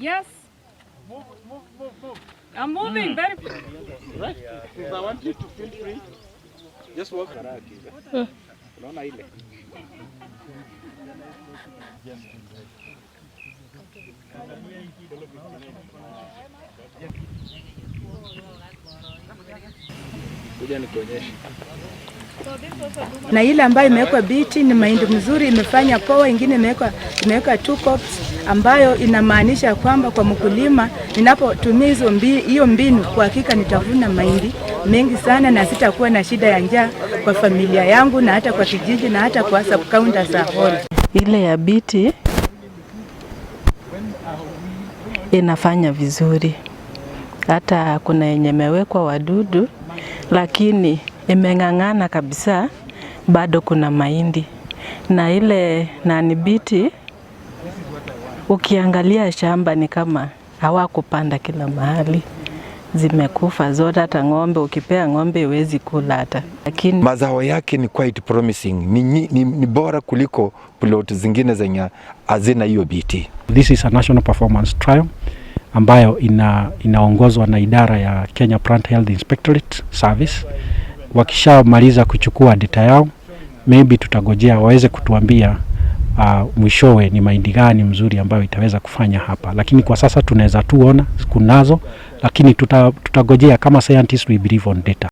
Yes. I'm moving very. Right? I want you to feel free. Just walk. Unaona ile? Kuja nikuonyeshe. Na ile ambayo imewekwa BT ni mahindi mzuri, imefanya poa. Ingine imewekwa two cobs, ambayo inamaanisha kwamba kwa mkulima, ninapotumia hiyo mbinu, kwa hakika nitavuna mahindi mengi sana na sitakuwa na shida ya njaa kwa familia yangu na hata kwa kijiji na hata kwa sub county as a whole. Ile ya BT inafanya vizuri, hata kuna yenye imewekwa wadudu, lakini imeng'ang'ana kabisa, bado kuna mahindi. Na ile nani BT, ukiangalia shamba ni kama hawakupanda kila mahali, zimekufa zote. Hata ng'ombe, ukipea ng'ombe iwezi kula hata, lakini mazao yake ni quite promising, ni bora kuliko plot zingine zenye hazina hiyo BT. This is a national performance trial ambayo inaongozwa na idara ya Kenya Plant Health Inspectorate Service. Wakishamaliza kuchukua data yao, maybe tutagojea waweze kutuambia mwishowe ni mahindi gani mzuri ambayo itaweza kufanya hapa, lakini kwa sasa tunaweza tuona kunazo, lakini tutagojea kama scientists we believe on data.